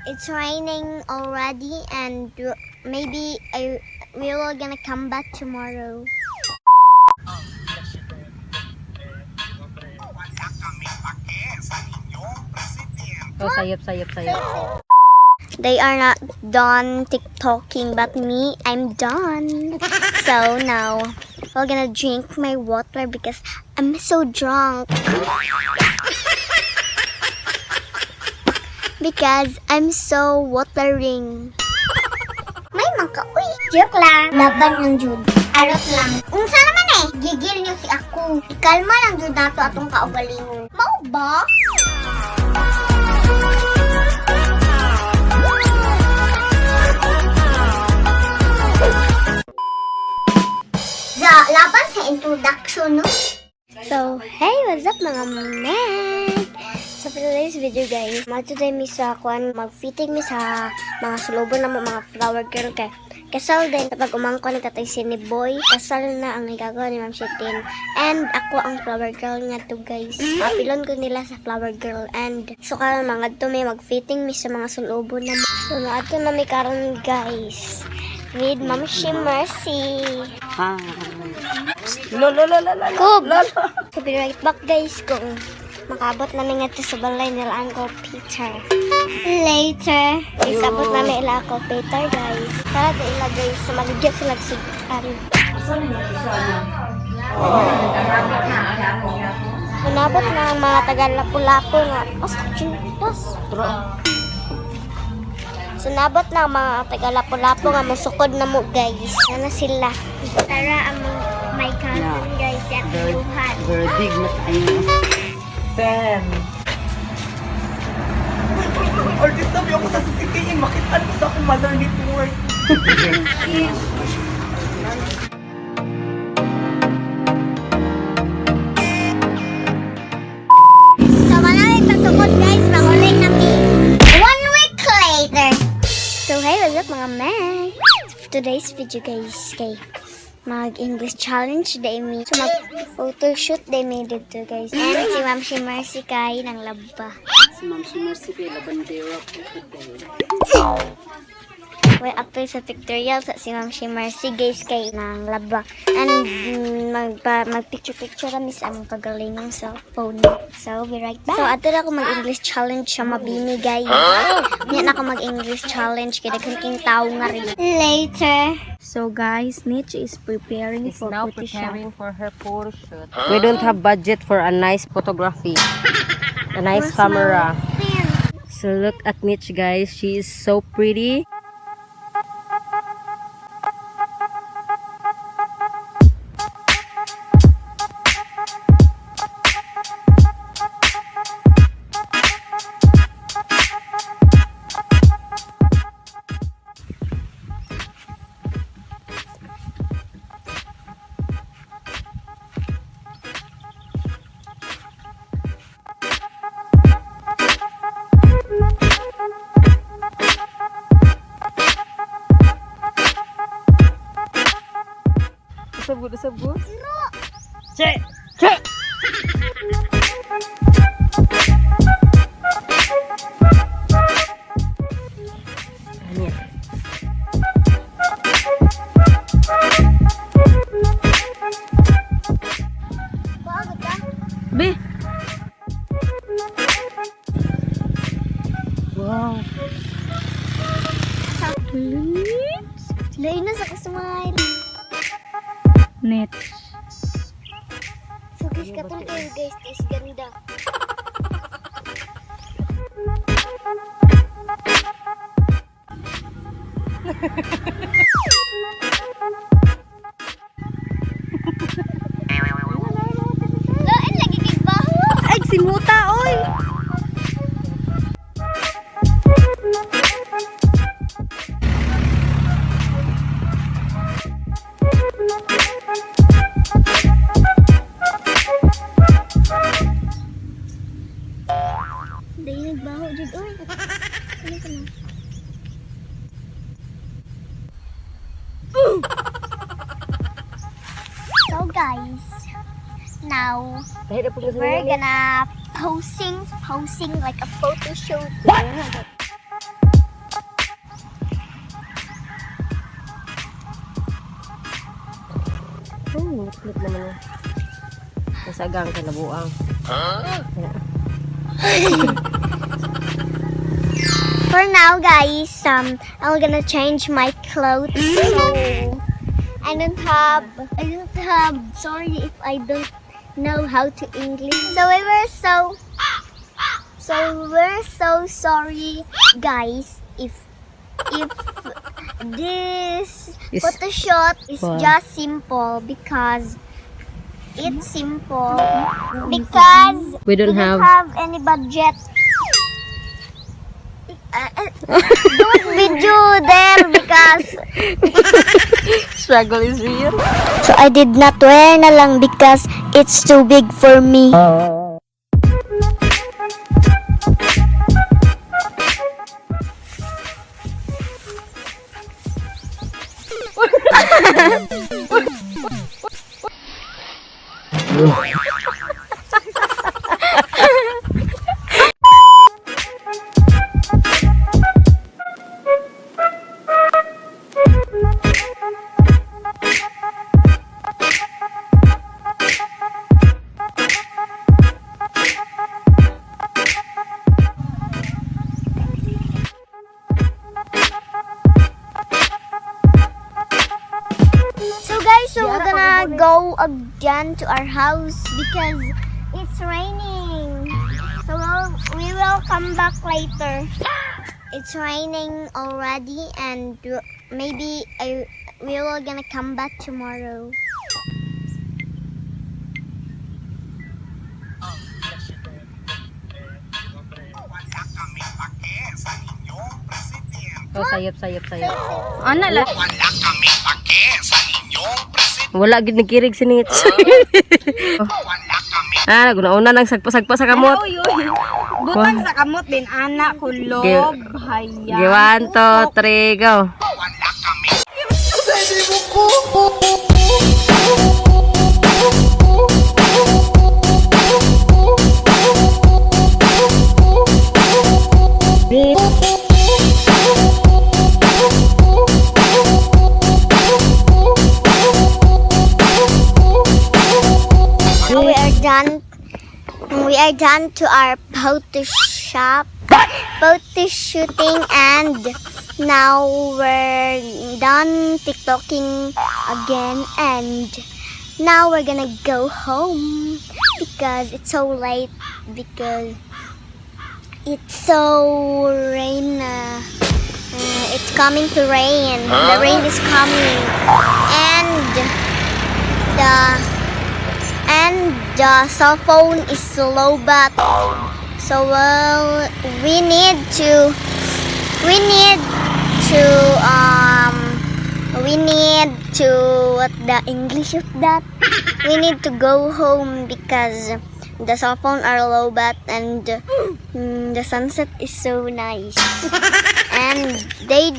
It's raining already and maybe we will gonna come back tomorrow. Oh, sayop, sayop, sayop. They are not done TikToking, but me, I'm done. So now we're gonna drink my water because I'm so drunk. Because I'm so watering. May mangka, uy, joke lang. Laban lang jud. Arot lang. Unsa naman eh, gigil niyo si ako. Ikalma lang jud nato atong kaugalingon. Mao ba? Sa laban sa introduction, no? So, hey, what's up, mga meg? So, for today's video, guys, today mi sa kwan, mag-fitting mi sa mga sulubon na mga flower girl kay kasal din kapag umangko ni Tatay si Boy, kasal na ang igagawa ni Ma'am Shitin. And ako ang flower girl nga to, guys. Apilon ko nila sa flower girl and so karon mga to may mag-fitting mi sa mga sulubon na. So naadto na mi karon, guys, with Ma'am Shi Mercy. Ha. Lo, lo, lo, lo, lo. Kub! So, be right back, guys, kung makaabot namin nga sa balay nila Uncle Peter. Later! Isabot namin ila Uncle Peter, guys. Tara da ila, guys. So, maligyan sila sugan. Unabot na ang mga taga Lapu-Lapu nga. Oh, chintos. Sunabot na ang mga taga Lapu-Lapu nga musukod na mo, guys. Sana sila. Tara ang mga my cousin, guys, si Ate Johan. Verdig na tayo. 10. Artista, may ako sa CCTV. Makita ko sa akong mother network. So, malapit pasukod, guys. Mangulay na mi. One week later. So, hey, what's up, mga meg? For today's video, guys, kay mag-English challenge day mi. So, mag-photo shoot day mi dito, guys. And si Ma'am si Mercy kay ng laba. Si Ma'am si Mercy kay Labandera po today. Well, after sa pictorial sa si Ma'am si Mercy, guys, kay ng laba. And mag-picture-picture kami sa among kagalingang cellphone. So, be right back. So, ato na ako mag-English challenge sa Mabini, guys. Niya na ako mag-English challenge kay daghan king tao nga rin. Later. So guys, Nietzsche is preparing Is for now photo shot. preparing for her photo shoot. We don't have budget for a nice photography. A nice camera. So look at Mitch, guys. She is so pretty. Usab, usab. Che! Che! Ano yan? Be, Wow. Lain na sa kasmile. Net. So guys, katol kayo, guys. Guys, ganda. Lain lagi kay baho. Ay, simuta, oy! Dahil nagbaho jud oy. Ano ka na? guys, now Dahil na po sa we're gonna posing like a photo shoot. Oh, ngit naman eh. Nasagang ka nabuang. For now, guys, I'm gonna change my clothes. So I don't have. Sorry if I don't know how to English. So we're so sorry, guys. If this Photoshop is just simple because it's simple because We don't we have don't have any budget. Don't video there because Struggle is real. So I did not wear na lang because it's too big for me. So guys, so we're gonna go again to our house because it's raining. So we will come back later. It's raining already and maybe we will gonna come back tomorrow. Oh, sayop, sayop, sayop. Ana lang. Wala gid nagkirig si Nitch. Ah, naguna-una nang sagpa-sagpa sa kamot. Uy, uy. Butang sa kamot din ana kulob, hayang. Okay, 1, 2, 3, go. We are done. We are done to our Photoshop, photo shooting, and now we're done TikToking again. And now we're gonna go home because it's so late. Because it's so rain. It's coming to rain. The rain is coming, and the cell phone is slow, but so, well, we need to, what the English of that, we need to go home because the cell phone are low bat and the sunset is so nice and they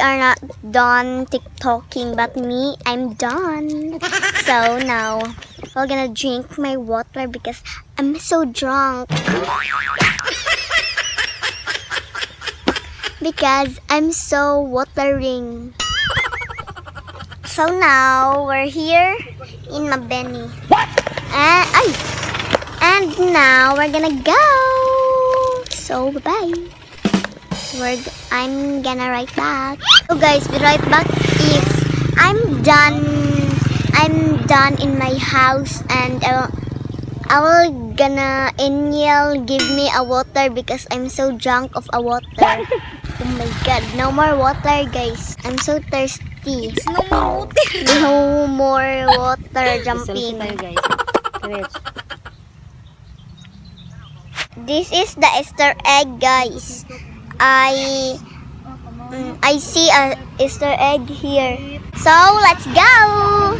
are not done TikToking, but me, I'm done. So now we're gonna drink my water because I'm so drunk. Because I'm so watering. So now we're here in Mabini. And ay, and now we're gonna go. So bye. I'm gonna write back. So guys, be right back if I'm done. I'm done in my house and I will gonna Eniel give me a water because I'm so drunk of a water. Oh my God, no more water, guys. I'm so thirsty. No more water. No more water Selfie jumping. tayo, guys. Mitch. This is the Easter egg, guys. I see a Easter egg here. So let's go.